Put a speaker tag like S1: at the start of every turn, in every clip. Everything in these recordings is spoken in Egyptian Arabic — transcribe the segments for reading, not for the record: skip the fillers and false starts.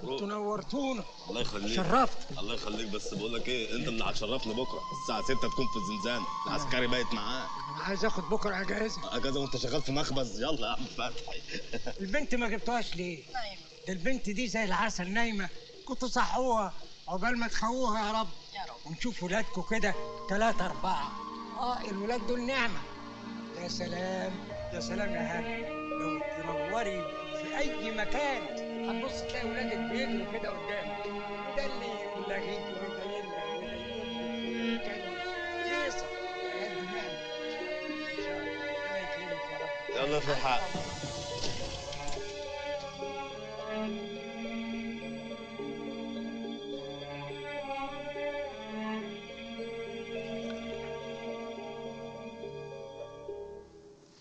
S1: مبروك.
S2: انتوا نورتونا.
S1: الله يخليك.
S2: شرفت.
S1: الله يخليك، بس بقول لك ايه، انت اللي هتشرفني بكره الساعة 6 تكون في الزنزانة، العسكري بايت معاه.
S2: انا عايز اخد بكره اجازه.
S1: اجازه وانت شغال في مخبز؟ يلا يا عم فتحي.
S2: البنت ما جبتوهاش ليه؟
S3: نايمة.
S2: ده البنت دي زي العسل نايمة، كنتوا صحوها عقبال ما تخووها يا رب.
S3: يا رب.
S2: ونشوف ولادكم كده 3 4. الولاد دول نعمه. يا سلام يا سلام يا هاني، لو تنوري في اي مكان هتبص تلاقي ولادك بيجروا كده قدامك، وده اللي يلغيك وده يلغي وده يقول هيصه. العيال دي نعمه. ان شاء الله ربنا يكرمك يا رب.
S1: يلا في الحق.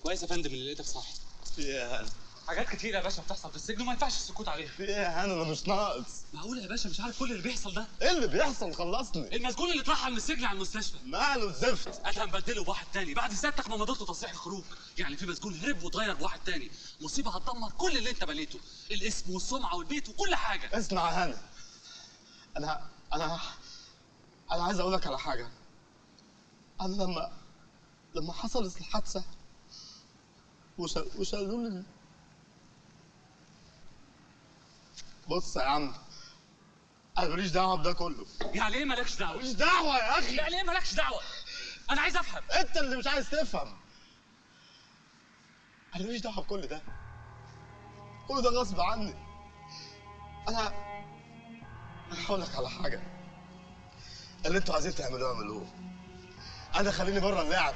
S4: كويس يا فندم اللي لقيتك صاحي.
S1: يا هلا.
S4: حاجات كتير يا باشا بتحصل في السجن وما ينفعش السكوت عليها.
S1: في ايه يا هنا؟ انا مش ناقص.
S4: معقول يا باشا مش عارف كل اللي بيحصل ده؟
S1: ايه اللي بيحصل؟ خلصني.
S4: المسجون اللي اترحل من السجن على المستشفى
S1: ماله الزفت؟
S4: ادهم بدله بواحد تاني بعد سيادتك ما مضيت له تصريح الخروج. يعني في مسجون هرب واتغير بواحد تاني، مصيبة هتدمر كل اللي انت بنيته، الاسم والسمعة والبيت وكل حاجة.
S1: اسمع يا هنا، انا انا انا عايز اقول لك على حاجة. انا لما حصلت الحادثة وشالوا لي، بص يا عم انا ماليش دعوه بده كله.
S4: يعني ايه مالكش دعوه؟
S1: ماليش دعوه يا اخي.
S4: يعني ايه مالكش دعوه؟ انا عايز افهم.
S1: انت اللي مش عايز تفهم. انا ماليش دعوه بكل ده، كل ده غصب عني. انا هقول لك على حاجة، اللي انتوا عايزين تعملوه اعملوه، انا خليني بره اللعب،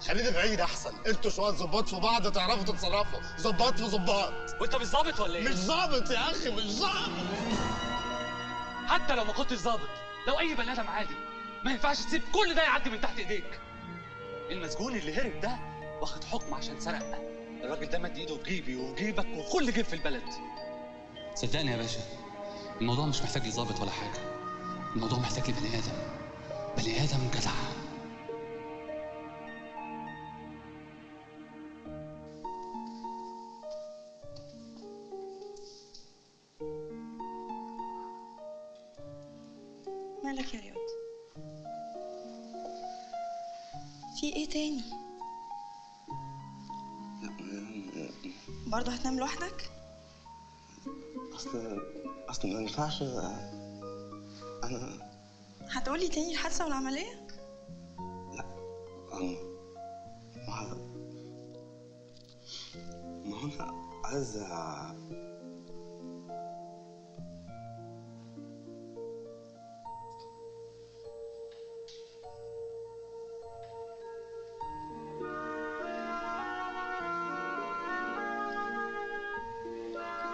S1: خليني بعيد احسن. انتوا شوية ظباط في بعض تعرفوا تتصرفوا، ظباط في ظباط.
S4: وانت مش ظابط ولا ايه؟
S1: مش ظابط يا اخي، مش ظابط.
S4: حتى لو ما كنتش ظابط، لو اي بني ادم عادي، ما ينفعش تسيب كل ده يعدي من تحت ايديك. المسجون اللي هرب ده واخد حكم عشان سرق. الراجل ده مد ايده في جيبي وفي جيبك وكل جيب في البلد. صدقني يا باشا، الموضوع مش محتاج لظابط ولا حاجة، الموضوع محتاج لبني ادم، بني ادم جدع.
S3: مالك يا رياض؟ في ايه تاني؟ برضه هتنام لوحدك؟
S1: اصل ما ينفعش. انا
S3: هتقولي تاني الحادثة والعملية؟
S1: لا، انا ما هو انا عايز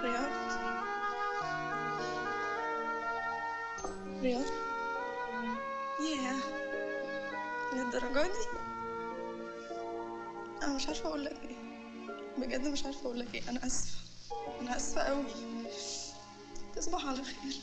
S3: رياض، رياض، ياه للدرجة دي؟ أنا مش عارفة أقول لك إيه، بجد مش عارفة أقول لك إيه. أنا آسفة، أنا آسفة أوي. تصبح على خير.